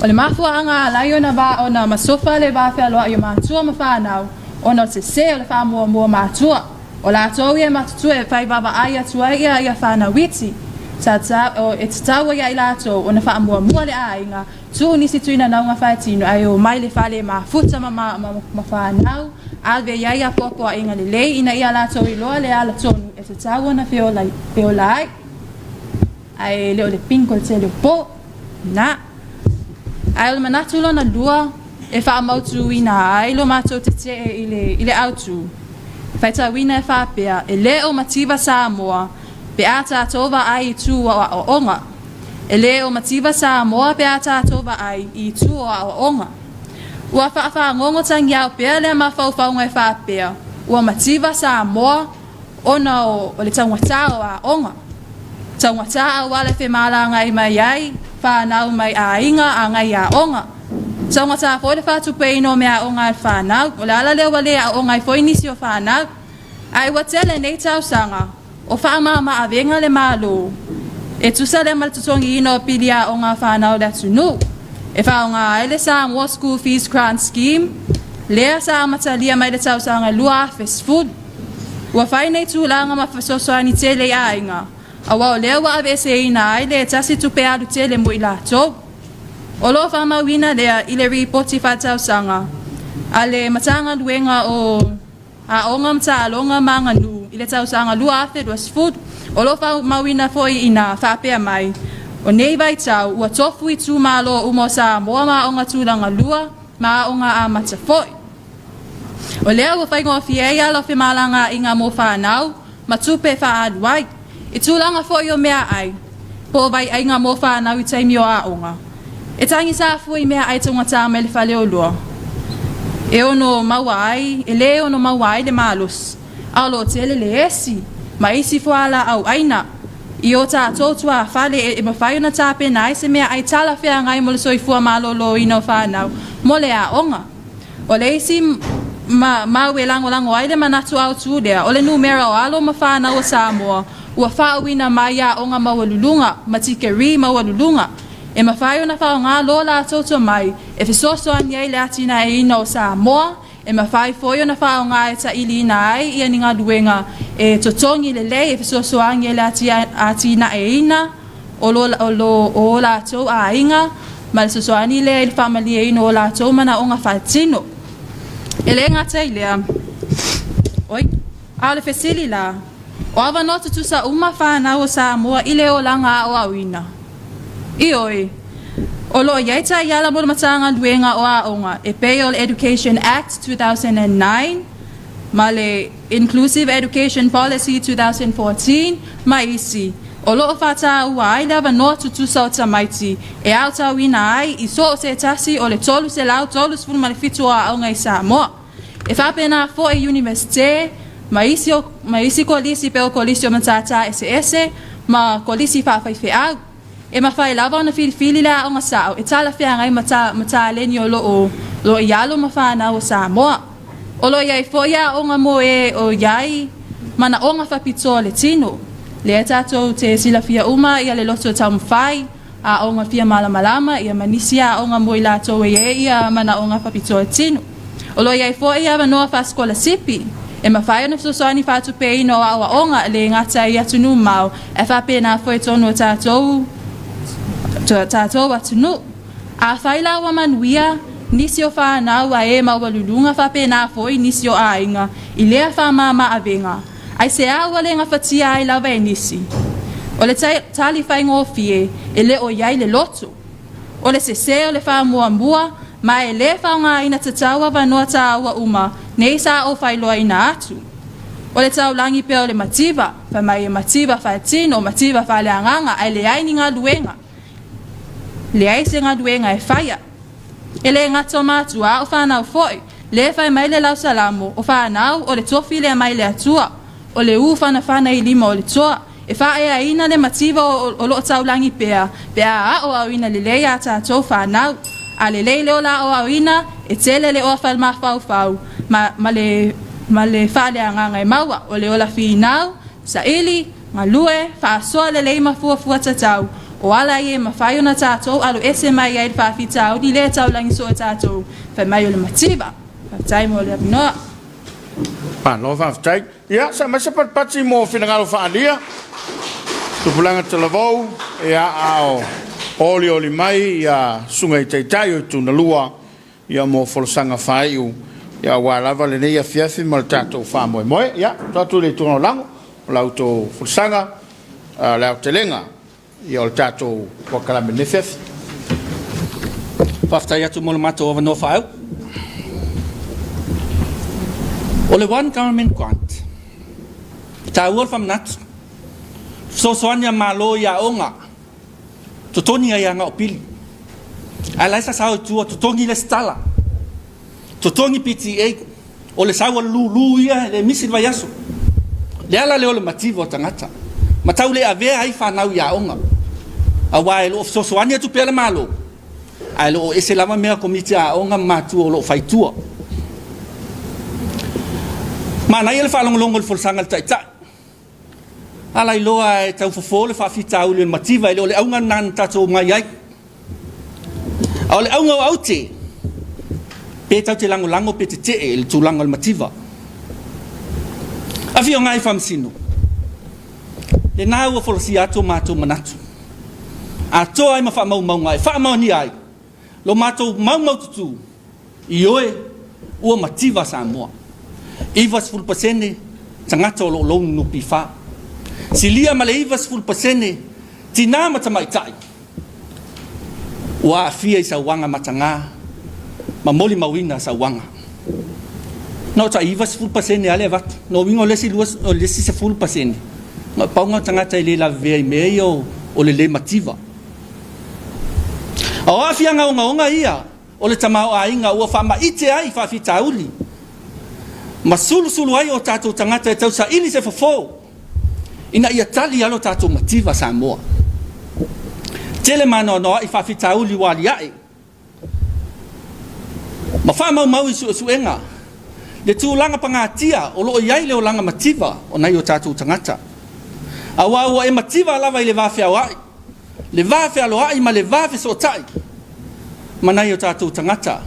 Speaker 6: O le mafuaaga a ala ai ona va ona masofa le va fealoai o matua ma fanau ona o le sese o le faamuamua matua. O latou ia e matutua e fai vaavaai atu ai ia ia fanau iti. Sa e tatau ai ia i latou ona faamuamua le aiga, tuu nisi tuinanauga faatino ae omai le fale e mafuta ma ma ma fanau, ave i ai apoapoaiga lelei ina ia latou iloa le ala tonu e tatau ona feola feola ai. Ae le o le pink o le tele o po. Na. Ae o le manatu lona lua e faamautuina ai lo matou tetee i le, i le autu, faitauina e faapea, e le o mativa Samoa pe a tatou vaai i itu o aoaoga. E le o mativa Samoa pe a tatou vaai i itu o aoaoga. Ua faafagogo tagiao pea lea mafaufauga e faapea, ua mativa Samoa ona o le taugata o aoga. Taugata auala e femalagai mai ai fanau mai aiga agai aoga. Taugata foi le faatupeina o meaaoga a le fanau. O le ala lea ua le aoga ai foi nisi o fanau. Ae ua tele nei tausaga o faamama-avega le Malo e tusa lea ma le totogiina o pili aoga a fanau a le atunuu e faaaoga ai le Samoa School Fees Grant Scheme lea sa amatalia mai le tausaga 2010. Ua fai nei tulaga ma fesoasoani tele i aiga, aua o lea ua aveeseina ai le tasi tupe alu tele mo i latou. O lo o faamauina lea i le Ripoti Faaletausaga a le Matagaluega o Aoga ma Taaloga ma Aganuu i le tausaga 2020. O lo o faamauina foi i ina, faapea mai, O nei vaitau, ua tofu itumalo uma o Samoa ma aoga tulaga lua ma aoga amata foi. O lea ua faigofie ai ala o femalagaaiga mo fanau ma tupe e faaalu ai, i tulaga foi o meaai, po o vaiaiga mo fanau i taimi o aoga. E tagisa fua i meaai taugata mai le faleoloa e ono maua ai, e le ono maua ai le malosi, a o lo o tele le esi ma isi fualaau aina i o tatou tuafale e mafai ona tapena ai se meaai talafeagai mo le soifua maloloina o fanau mo le aoga. O le isi mau e lagolago ai le manatu autu lea, o le numera o alo ma fanau o Samoa ua faauuina mai i aoga maualuluga ma tikeri maualuluga. E mafai ona faaaoga lo latou tomai e fesoasoani ai i le atinaeina o Samoa, e mafai foi ona faaaoga e tailiina ai ia ni galuega e totogi lelei e fesoasoani ai i le atinaeina o o latou aiga ma le fesoasoani lea i le faamalieina o o latou manaoga faatino. E le gata i lea, oi, a o le fesili la, o avanoa tutusa uma fanau o Samoa i le olaga aoaoina? Ioe, o lo o i ai taiala mo le Matagaluega o Aoga e pei o le Education Act 2009 ma le Inclusive Education Policy 2014 ma isi, o lo o faataua ai le avanoa tutusa o tamaiti e aotauina ai i so o se tasi o le 337 o aoga i Samoa. E faapena foi i Iunivesite ma isi, ma isi kolisi pei o kolisi o matata eseese ma kolisi faafaifeau. E mafai lava ona filifili le aoga sao e talafeagai ma, ta, ma taleni o lo o i alo ma fanau o Samoa. O lo o i ai foi aoga mo e o i ai manaoga faapitoa o le tino. Lea tatou te silafia uma ia le loto taumafai, aoga fia malamalama, ia ma nisi aoga mo i latou e i ai ia manaoga faapitoa tino. O lo o i ai foi avanoa faasikolasipi e mafai ona fesoasoani faatupeina o aoaoga e le gata i atunuu mamao ae faapena foi i totonu o tatou, tatou atunuu. Afai la ua manuia nisi o fanau a e maualuluga faapena foi nisi o aiga i lea faamama-avega, aisea ua le gafatia ai lava e nisi? O le tali faigofie, e le o i ai le loto. O le sese o le faamuamua ma e le faaaogaina tatau avanoa taua uma nei sa ou faailoaina atu. O le taulagi pea o le mativa, fai mai e mativa faatino, mativa faaleagaga ae leai ni galuega. Leai se galuega e faia. E le gata o matua a o fanau foi. Lea fai mai le lau Salamo, o fanau o le tofi lea mai le Atua, o le u fanafana i lima o le toa, e faaeaina le mativa o lo o taulagi pea pe a aoaoina lelei a tatou fanau. A lelei le ola aoaoina, e tele le oa falemafaufau ma, ma le, ma le faaleagaga e maua, o le ola finau, saili, galue, faasoa lelei ma fuafua tatau, o ala ia e mafai ona tatou alo ese mai ai i le faafitauli lea e taulagi soo e tatou, fai mai o le mativa. Faafetai mo le avanoa.
Speaker 1: Malo faafetai. Ia, sa mai se patipati mo finagalo faaalia. Tupulaga talavou, ia, a o olioli mai ia susuga i taitai o itu na lua, ia mo folasaga faaiu, ia aua lava lenei afiafi ma le tatou faamoemoe. Ia, tuu atu i le itu lagolago o la outou folasaga, le aotelega ia o le tatou polokalame i lenei afiafi.
Speaker 2: Faafetai atu mo le matou avanoa faaiu. O le One Government Grant, e taua le faamanatu, fesoasoani a Malo i aoga, totogi ai agao pili. Ae la e sasao i tua, totogi lesitala, totogi PTA, o le sau a le lulu ia e le misi le vaiaso. Le ala lea o le mativa o tagata, ma tau le avea ai fanau i aoga, aua e lo o fesoasoani atu pea le Malo, ae lo o ese lava mea a Komiti a Aoga ma matua o lo o fai i tua. Manaia le faalogologo i le folasaga a le Taitai. A lailoa e tau fofo le faafitauli o le mativa, e le o le auga lena na tatou omai ai. A o le auga o aute, pe tatou te lagolago pe tetee i le tulaga o le mativa. Afioga i Faamasino, lena ua folasia atu o matou manatu, atoa ai ma faamaumauga e faamaonia ai lo matou maumaututu, Ioe, ua mativa Samoa. 90% tagata o lo o loan NPF. Silia ma le 90% tinā ma tamaitai ua aafia i sauaga mataga ma molimauina sauaga. Na o tai 90% lava le avatu. Lona uiga o le isi o le isi 10%, na o le pau lena o tagata e le lavevea i mea ia o le le mativa. A o aafiaga ogaoga ia o le tamaoaiga ua faamaite ai faafitauli ma sulusulu ai o tatou tagata e tausaili se fofo ina ia tali alo tatou mativa Samoa. Tele maanoanoa'i faafitauli ua alia'e ma faamaumau i suesuega le tulaga pagatia o lo o i ai le olaga mativa o nai o tatou tagata. Aua ua e mativa lava i le va feaoa'i. le va fealoai ma le va fesootai ma nai o tatou tagata.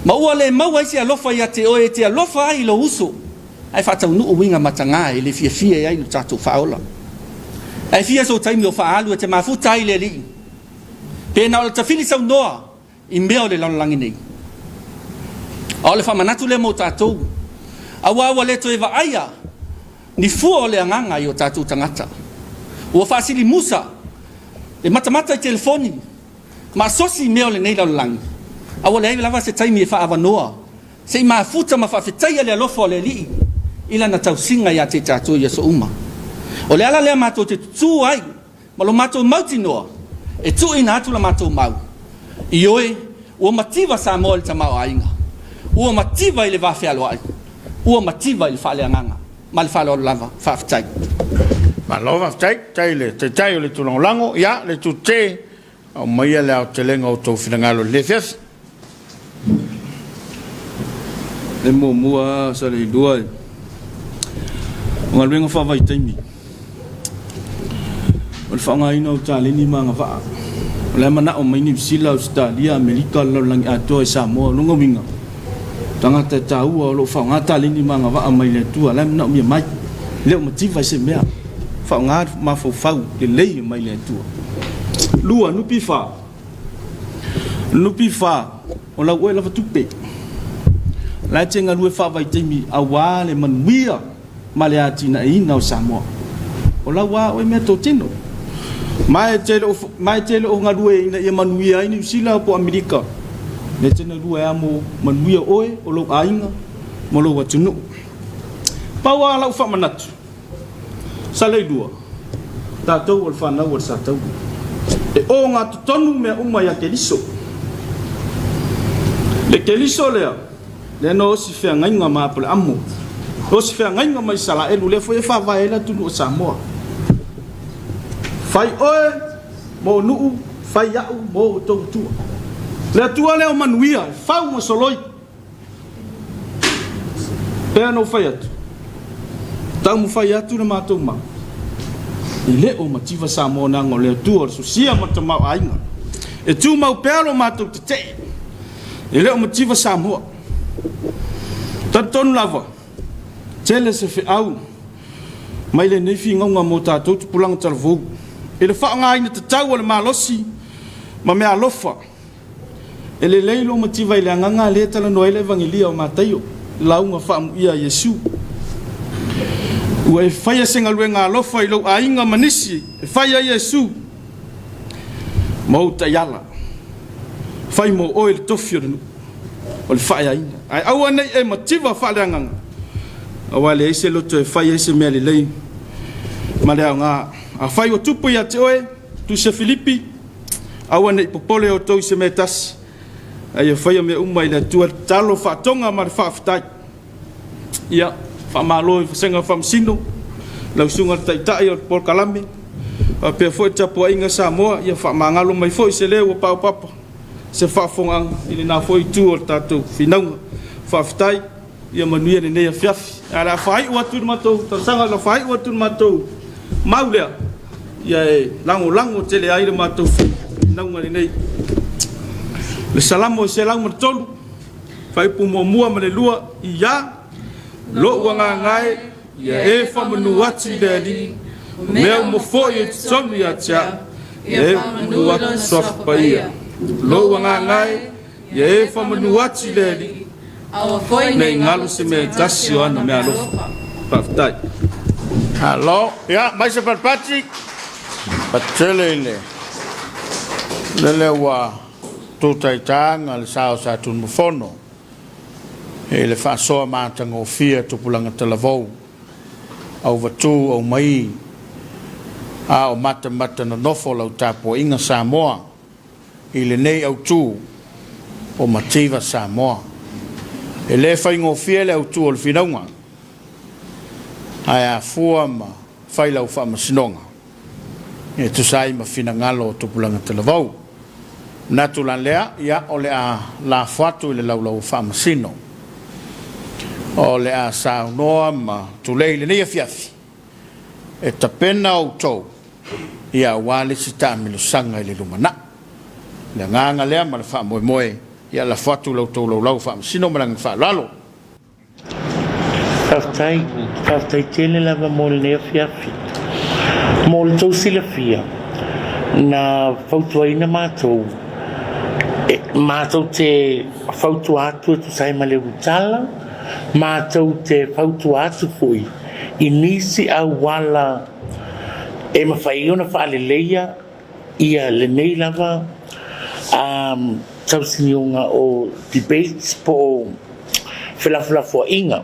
Speaker 2: Ma ua le maua ai se alofa ia te oe e te alofa ai i lou uso, ae faataunuu uiga mataga e le fiafia ai lo tatou faaola. Ae fia sou taimi o faaalu e te mafuta ai i le Alii, pe na o le tafili saunoa i mea o le lalolagi nei. A o le faamanatu lea mo tatou, aua ua le toe vaaia ni fua o le agaga i o tatou tagata. Ua faasilimusa le matamata i telefoni ma asosi i mea o lenei lalolagi, a ua leai lava se taimi e faaavanoa se i mafuta ma faafetaia le alofa o le Alii i lana tausiga ia te tatou i aso uma. O le ala lea matou te tutū ai ma lo matou mautinoa e tuuina atu la matou mau. Ioe, ua mativa Samoa i le tamaoaiga, ua mativa i le va fealoai, ua mativa i le faaleagaga. Ma le faaaloalo lava. Faafetai.
Speaker 1: Malo faafetai, faafetai i le Taitai o le Itu Lagolago, ia le Itu Tetee, aumaia le aotelega o outou finagalo i lenei afiafi.
Speaker 3: E muamua lava Saleilua o galuega faavaitaimi. O le faaaogaina o taleni ma agavaa. O la e manao mai Niu Sila, Ausetalia, Amerika, le lalolagi atoa i Samoa. O lona uiga, o tagata e taua o lo o faaaoga taleni ma agavaa mai le Atua, o la e manaomia mai. E le o mativa i se mea. Faaaoga le mafaufau lelei mai le Atua. 2, NPF. O le NPF, o lau oe lava tupe. O la e te galue faavaitaimi aua le manuia ma le atinaeina o Samoa. O lau a oe meatotino. Ma e te le ma e te le o galue ina ia manuia ai Niu Sila po o Amerika. E te galue a mo manuia oe, o lou aiga ma lou atunuu. Pau a lau faamanatu, Saleilua, tatou o le fanau a le Sataua. E ogatotonu mea uma ia Keriso. Le Keriso lea, Lea na osi feagaiga ma Apolaamo, osi feagaiga ma Isalaelu, lea foi e faavae ai le atunuu o Samoa. Fai oe mo nuu, fai au mo outou atua. Le Atua lea o manuia, e fau ma soloi. Pea na ou fai atu, taumafai atu le matou mau, e le o mativa Samoa leaga o le Atua o le sosia ma le tamaoaiga. E tumau pea lo matou tetee. E le o mativa Samoa. Talitonu lava, tele se feau mai lenei finauga mo tatou tupulaga talavou i le faaaogaina tatau o le malosi ma meaalofa. E lelei lou mativa i le agaga lea e talanoa ai le Evagelia o Mataio, lauga faamuia a Iesu. Ua e faia se galuega alofa i lou aiga ma nisi e fai ai Iesu ma ou taiala. Fai mo oe le tofi o le nuu, o le faaeaina, ae aua ne i e mativa faaleagaga, aua e leai se loto e fai ai se mea lelei ma le aoga. Afai ua tupu ia te oe, Tusi a Filipi, aua ne i popole outou i se mea e tasi, a ia faia mea uma i le Atua le tatalo faatoga ma le faafetai. Ia, faamalo i Vasega Faamasino, lau Susuga i le Taitai o le Polokalame, faapea foi le tapuaiga a Samoa, ia faamagalo mai foi se leo ua paopapa, se faafofogaaga i lena foi itu o le tatou finauga. Faafetai, ia manuia lenei afiafi. Ae o le a faaiu atu i le matou talosaga, o le a faaiu atu i le matou mau lea, ia e lagolago tele ai le matou finauga lenei. Le Salamo e 103. Faaiupu muamua ma le lua, Ia lou agaga e, ia e faamanu atu i le Alii, o mea uma foi e totonu ia te au, ia e faamanu atu i Suafa Paia. Lou agaga e, ia e faamanu atu i le Alii, ne i galo se mea e tasi o ana meaalofa. Faafetai.
Speaker 1: Malo. Ia, mai se patipati. Patele i le lele ua Tutaitaga le sa o Satunumafono i le faasoa matagofie a tupulaga talavou, auvatu aumaii a o matamata nonofo lau tapuaiga Samoa i lenei autu o Mativa Samoa. E le faigofie le autu o le finauga, ae afua ma fai lau faamasinoga e tusa ai ma finagalo o tupulaga talavou. Manatu la lea, ia, o le a lafo atu i le laulau faamasino. O le a saunoa ma tulei i lenei afiafi e tapena outou. ia aua le isi taamilosaga i le lumanai. O le agaga lea ma le faamoemoe, ia lafo atu la outou laulau faamasino ma le agaga faaaloalo.
Speaker 7: Faafetai, faafetai tele lava mo lenei afiafi. Mo le tou silafia, na fautuaina matou, e, matou te fautua atu e tusa ai ma le ulutala, matou te fautua atu foi i nisi auala e mafai ai ona faaleleia ia lenei lava tausinioga o debates po o felafolafoaiga.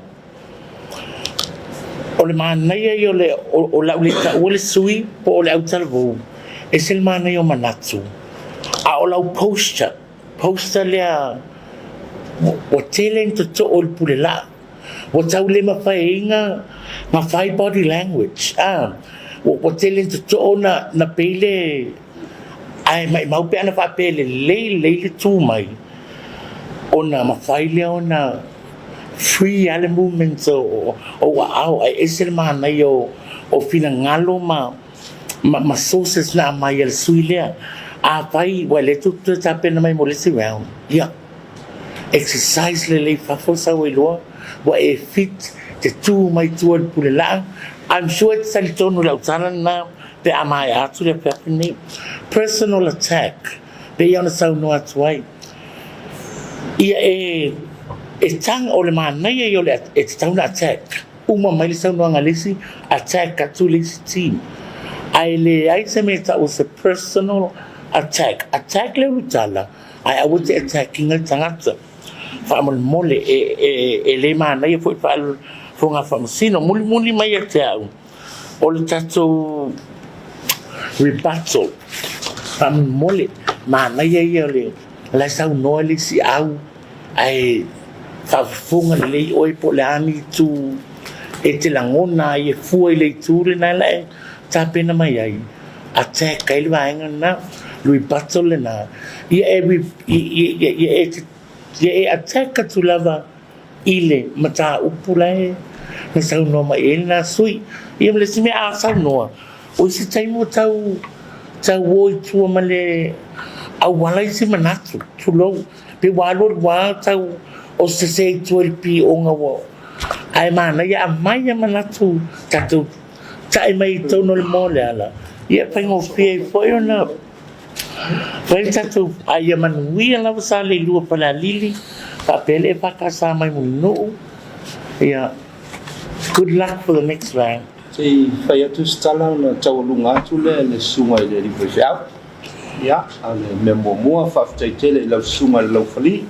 Speaker 7: O le manaia ia o le, o le a ou le taua le sui po o le autalavou, e ese le manaia o manatu, a o lau posture, posture lea ua tele ina totoo i le pule laa. Ua tau le mafaiina na fai body language a, ua tele ina totoo na pei le, ae maimau pe ana faapea e lelei lelei le tu mai, ona mafai lea ona free lava le movement o ou aao ae ese le manaia o finagalo ma sources na aumai a le sui lea. Afai ua le tou toe tapena mai mo le isi round, ia. Exercise lelei fafo sau ai loa ua e fit te tu mai tua i le pule laa. I'm sure e te talitonu i lau tala lena pe a maea atu le afiafi lenei. Personal attack, pei ona saunoa atu ai. Ia e e tag o le manaia ia o le e tatau ona attack. Uma mai le saunoaga a le isi, attack atu le isi team. Ae leai se mea e tau o se personal attack. Attack le ulutala. Ae aua te attack ina le tagata. Faamolemole, e le manaia foi faafofoga faamasino. Mulimuli mai ia te au, o le tatou rebuttal. Faamolemole, manaia ia o le la e saunoa le isi au, ae faafofoga lelei oe po o le a ni itu e te lagona ai e fua i le itu lena la e tapena mai ai. Attack ai le vaega lena, rebuttal lena, ia e, ia e, ia e attack atu lava i le mataupu la e na saunoa mai ai lena sui. Ia ma le isi mea a saunoa, o isi taimi ua tau, tau o i tua ma le auala isi manatu, tulou, pe ua alu alu lava tau o sese i tua i le pioga ua, ae manaia aumai a manatu tatou Ta'i mai i totonu o le moa o le ala, ia e faigofie ai foi ona fai le tatou, a ia manuia lava Saleilua Falealili, faapea le EFKS mai Mulinuu, ia good luck for the next round.
Speaker 8: Se i fai atu se tala ona taualuga atu lea e le susuga i le alii faifeau. Ia, a o le mea muamua, faafetai tele i lau susuga i le Laufali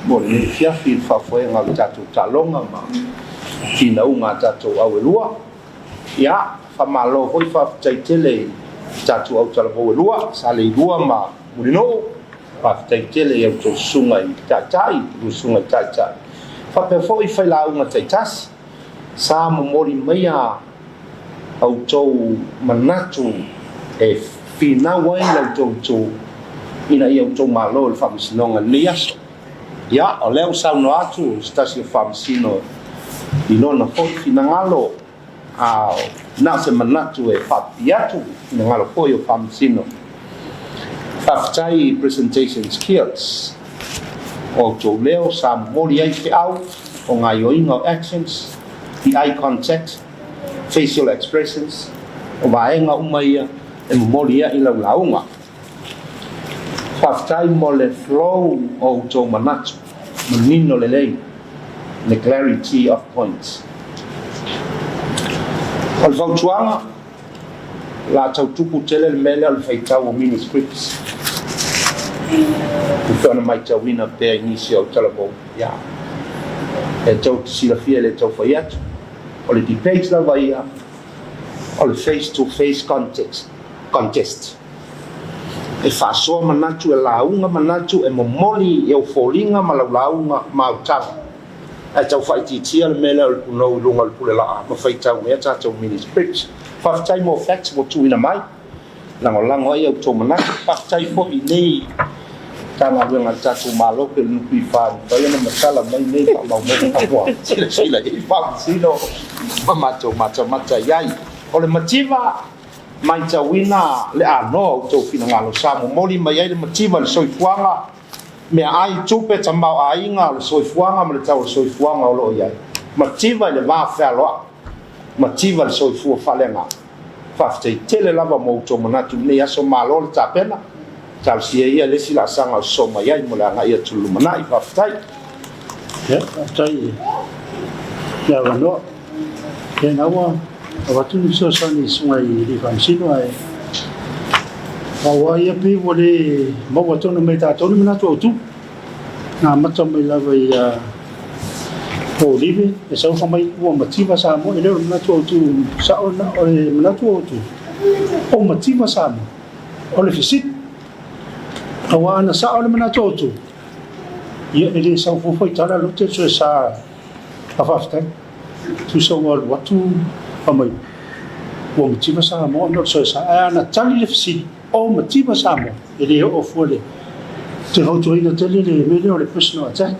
Speaker 8: mo lenei afiafi i le faafoega o le tatou taaloga ma finauga a tatou au e lua. Ia, faamalo foi faafetai tele i tatou autalavou e lua, Saleilua ma Mulinuu. Faafetai tele i a outou susuga i taitai, lua susuga i taitai. Faapea foi failauga taitasi, sa momoli maia outou manatu e finau ai la outou itu ina ia outou malo i le Faamasinoga i lenei aso. Ia, o lea ua saunoa atu se tasi o Faamasino i lona foi finagalo, a na o se manatu e faapipii atu finagalo foi o Faamasino. Faafetai i presentation skills o outou leo sa momoli ai feau o gaioiga o actions, the eye contact, facial expressions, o vaega uma ia e momoli ai lau lauga. Faafetai mo le flow o outou manatu, manino lelei le clarity of points. O le fautuaga, o le a tau tupu tele le mea lea o le faitau o mini scripts. E pei ona maitauina pea i nisi o talavou, ia, e tou te silafia e le tau fai atu. O le debate lava ia, o le face to face context, contest. E faasoa manatu, e lauga manatu, e momoli i ou foliga ma lau lauga ma au tala. Ae tau faaitiitia le mea lea o le punou i luga o le pule laa ma faitau mai a tatou mini scripts. Faafetai mo facts ua tuuina mai. Lagolago ai outou manatu. Faafetai foi i nei Matagaluega a le tatou Malo pei o le NPF e mafai ona matala mai nei faamaumauga ua silasila i ai Faamasino ma matou matamata i ai. O le mativa. Matauina le anoa o outou finagalo sa momoli mai ai le mativa i le soifuaga, meaai, tupe, tamaoaiga o le soifuaga ma le tau o le soifuaga o lo o i ai. Mativa i le va fealoai, mativa i le soifua faaleagaga. Faafetai tele lava mo outou manatu i lenei aso. Malo le tapena. Talosia ia le isi laasaga o sosoo mai ai mo le agai atu i le lumanai. Faafetai.
Speaker 9: Ia, faafetai i le avanoa. Ia, na ua avatu ni fesoasoani i susuga i alii faamasino ae pau lava ia pei ua le maua tonu mai e tatou ni manatu autu. Na amata mai lava ia Olive e sau fai mai ua mativa Samoa, e le o le manatu autu sao lena, o le manatu autu o mativa Samoa. O le fesili, aua ana sao le manatu autu, ia e le sau fua foi tala lote le soesa a faafetai. Tusa ua alu atu fai mai ua mativa Samoa ona o le soesa. Ae ana tali le fesili, o mativa Samoa, e le oo fua le te fautuaina tele le mea lea o le personal attack.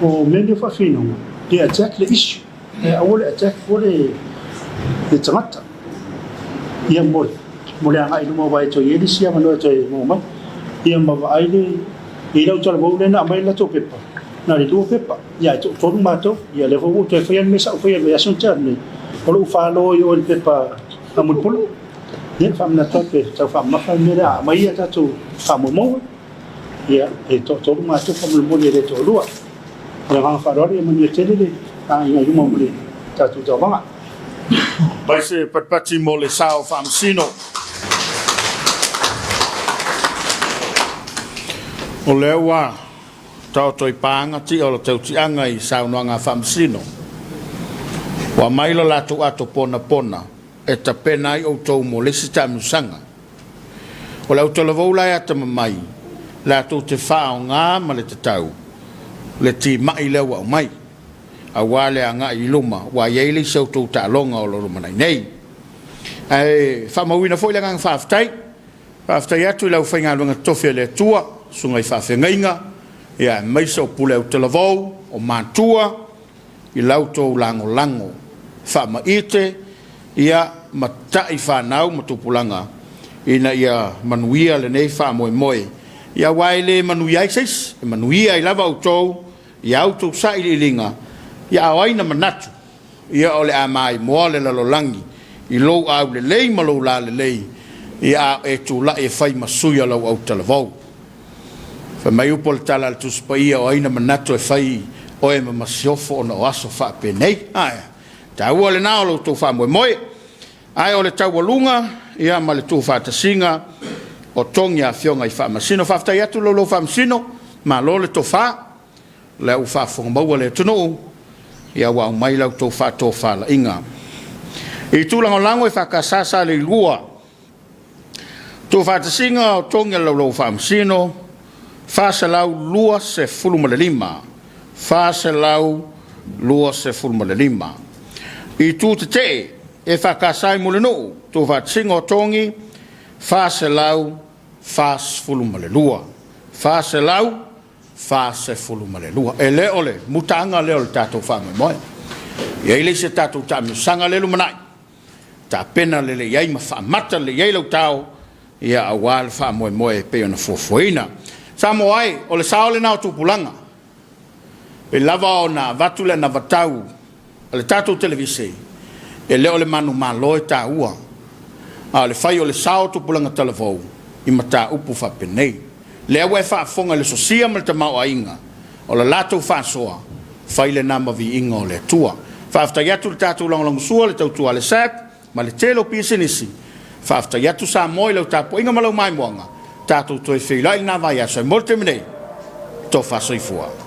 Speaker 9: O mea nei o faafinoga, le attack le issue. Ae aua le attack fua le le tagata. Ia mo mo le agai i luma aua e toe i ai le isi avanoa e toe maua mai. Ia ma vaai le i lau talavou lea na aumai le latou pepa, na o le lua pepa, ia ae toatolu matou. Ia lea foi ua ou toe faia le mea sa ou faia i le vaiaso na tea nei, o lou falo i o i le pepa a Mulipola. Ia faamanatu atu e tau faamamafa le mea lea, a aumai ia tatou faamaumauga, ia e toatolu matou faamolemole e le toalua. Ma le agaga faaaloalo ia manuia tele le aiga i luma mo le tatou tauvaga.
Speaker 1: Mai se patipati mo le sao faamasino. O lea ua taoto i paaga tia o le tautiaga i saunoaga a faamasino. Ua aumai lo latou ato ponapona e tapena ai outou mo le isi taamilosaga. O le autalavou la e atamamai, latou te faaaoga ma le tatau le timai lea ua aumai, aua le agai i luma ua i ai le isi a outou taaloga o lo o lumanai nei. Ae faamauina foi le agaga faafetai, faafetai atu i le aufaigaluega totofi a le Atua, susuga i faafeagaiga, ia aemaise o pule autalavou, o matua, i la outou lagolago faamaite ia ma ta'i fanau ma tupulaga ina ia manuia lenei faamoemoe, ia aua e le manuia ai se isi, e manuia ai lava outou i a outou sailiiliga, ia a o ai na manatu ia o le a maimoa le lalolagi i lou aulelei ma lou lalelei, ia a o e tula'i e fai ma sui o lau autalavou. Fai mai upu o le tala a le Tusi Paia, o ai na manatu e fai oe ma masiofo ona o aso faapenei? Ae, taua lena o lo outou faamoemoe. Ae o le taualuga ia ma le tuufaatasiga o togi a Afioga i Faamasino. Faafetai atu lo lou Faamasino, malo le tofa, o lea ua faafofoga maua le atunuu, ia ua aumai la outou faatofalaiga. I tulagolago e faakasasa le ilua Tuufaatasiga o togi a le Laulau Faamasino 425, 425. Itu tetee e faakasa i Mulinuu, Tuufaatasiga o togi 442, 442. E le o le mutaaga lea o le tatou faamoemoe. E i ai le isi a tatou taamilosaga lea e lumanai, tapena lelei ai ma faamata lelei ai lau tao ia aua le faamoemoe e pei ona fuafuaina. Samoa e, o le sao lena o tupulaga. E lava ona avatu le anavatau a le tatou televise, e le o le manumalo e taua, a o le fai o le sao o tupulaga talavou i mataupu faapenei. Lea ua e faafofoga i le sosia ma le tamaoaiga o le latou faasoa, fai lena ma viiga o le Atua. Faafetai atu i le tatou lagolagosua, le tautua a le SABB ma le tele o pisinisi. Faafetai atu Samoa i lau tapuaiga ma lau maimoaga. Tatou toe feiloai i lena vaiaso. E mo le taimi nei, tofa soifua.